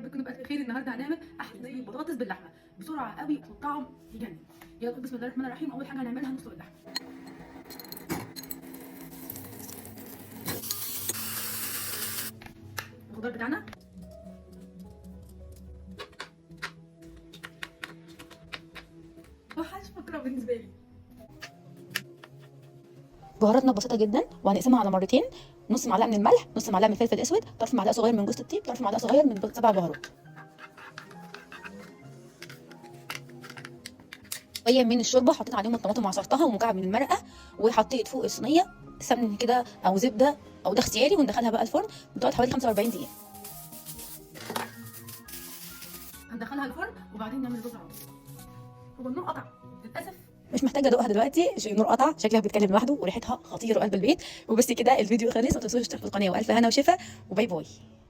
رب تكونوا بألف خير. النهارده هنعمل احلى صينية بطاطس باللحمه بسرعة قوي والطعم يجنن. يلا بسم الله الرحمن الرحيم. اول حاجة هنعملها نسلق اللحمة. الخضار بتاعنا وحش فكرة بالنسبة لي. بهاراتنا بسيطة جدا وهنقسمها على مرتين، نص معلقه من الملح، نص معلقه من الفلفل الاسود، طرف معلقه صغير من جوز الطيب، طرف معلقه صغير من 7 بهارات، شوية من الشوربة حطيت عليهم الطماطم وعصرتها ومكعب من المرقه، وحطيت فوق الصينية سمن كده او زبدة او ده اختياري، وندخلها بقى الفرن بتقعد حوالي 45 دقيقة. هندخلها الفرن وبعدين نعمل رز على طول. هو النور قطع للاسف، مش محتاجه ادوقها دلوقتي عشان النور قطع، شكلها بيتكلم لوحده وريحتها خطيرة وقلب البيت. وبس كده الفيديو خلص، ما تنسوش تشتركوا في القناة، والف هنا وشفا، و bye bye.